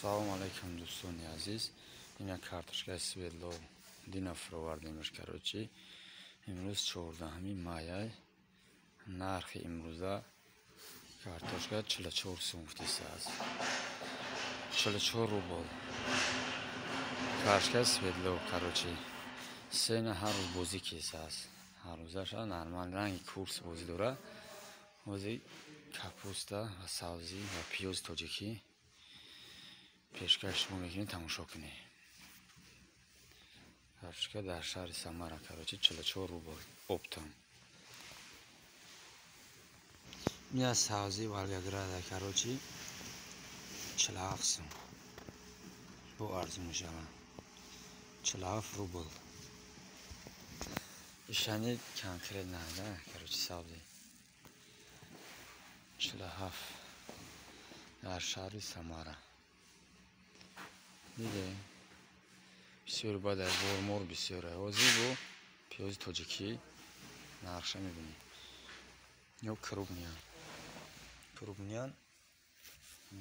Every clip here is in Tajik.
Салом алейкум, дӯстони азиз. Ина картошкаи Свердлов дина фуровардемш, короче. Имрӯз 14 май. Нархи имрӯза картошка 44 сум гуфтисааст. 44 рубл. Картошкаи Свердлов, короче. Сена ҳар рӯз бозӣ кесааст. Ҳар рӯзаша нормал ранги курс бозӣ дора. Бози капуста ва сабзӣ ва пиёзи тоҷикӣ пешкаш шумо мекунед, тамошо кунед. Картошка дар шаҳри Самара, короче, 44 рубл оптом. Ина сабзии Волгограда, короче, 47 сум. Бо арзон мешавад. 47 рубл. Ишани конкретно, да, короче, сабзӣ. 47 дар шаҳри Самара. Диде? Бисёр бадай, бормор бисёре. Ҳозир бо пиёзи тоҷикӣ нархша мебинӣ. Ё крупнян. Крупнян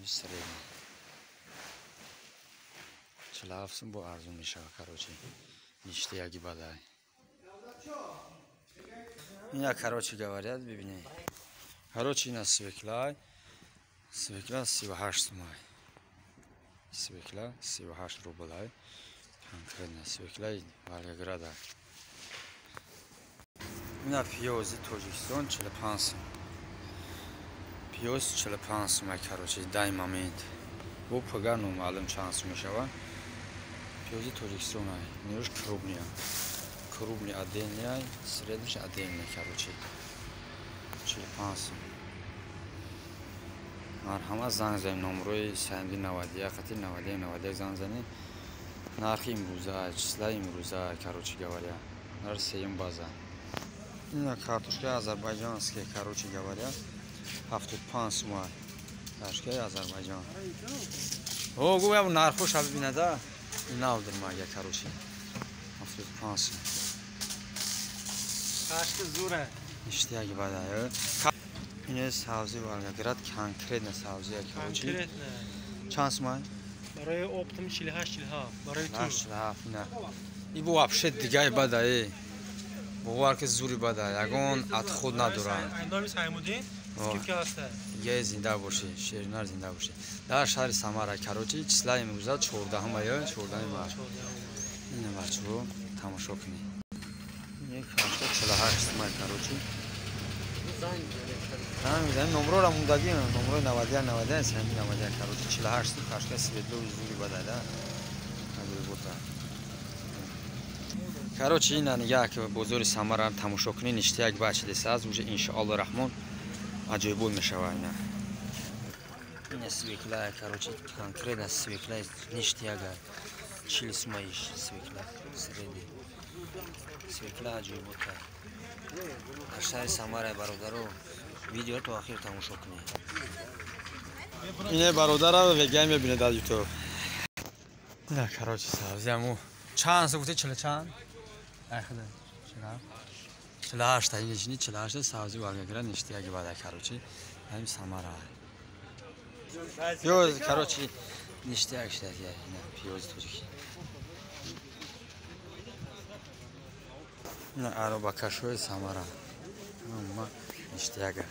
средний. 47 сум бо арзон мешавад, короче. Ништияги бадай. Ина, короче, говорят, бибинӣ. Короче, ина свекла. Свекла 38 сумай. Свекла 38 рублай. Конкретно свекла Волгограда. Ина пиёзи Тоҷикистон 45 сум. Пиёз 45 сумай, короче, дай момент. Бо пага номаълум чанд сум мешавад. Пиёзи Тоҷикистон ай. Ниёш крупния. Крупный отдельный, средний отдельный, короче. 45 сум. Марҳамат, занг занед номрои 91 қати 91 91 занг занед. Нархи имрӯза, числа имрӯза, короче говоря. Нарх сеюм база. Ина картошка азербайҷанская, короче говоря, 75 сум. Картошкаи Азербайҷан. О, гӯям нархоша бибинада. Нав дурмага, короче. 75 сум. Кашки зура. Ништияги бада. Ин сабзи Волгоград, конкретно сабзи, короче. Конкретно. Чанд сум? Барои оптом 48 47 барои ту. 47 на. И бо вообще дигаи бада, э. Бовар ки зури бада, ягон отход надоранд. Номи Саймудин скидка ҳаст. Дигаи зинда бошӣ, шеринар зинда бошӣ. Дар шаҳри Самара, короче, числа имрӯза 14 мая, 14 май. Ина бачаҳо тамошо кунед. Ин картошка 48 сум, короче. Занг мезанем, номрора мондагӣ, номрои 91 91 91 91, короче, 48 сум картошка Свердлови зури бада, да. Аҷоибота. Короче, ина нигаҳ ки бозори Самара тамошо кунед, ништияк бачидесааст, уже иншоалло раҳмон аҷоибот мешавад ина. Ина свекла, короче, конкретно свекла ништияга. 40 сумаиш свекла средний. Свекла аҷоибота. Дар шаҳри Самара, бародаро, видео то охир тамошо кунед. Ине бародарам вегай мебинед дар YouTube. Ина, короче, сабзи аму чанд сум гуфти, 40 чанд? Ай худа, 48 та ини 48 сабзи Волгоград ништияги бада, короче. Ҳамин Самара. Пиёз, короче, ништияк шуда, ина пиёзи тоҷикӣ. Ина аробакашҳои Самара. Ма ништияга.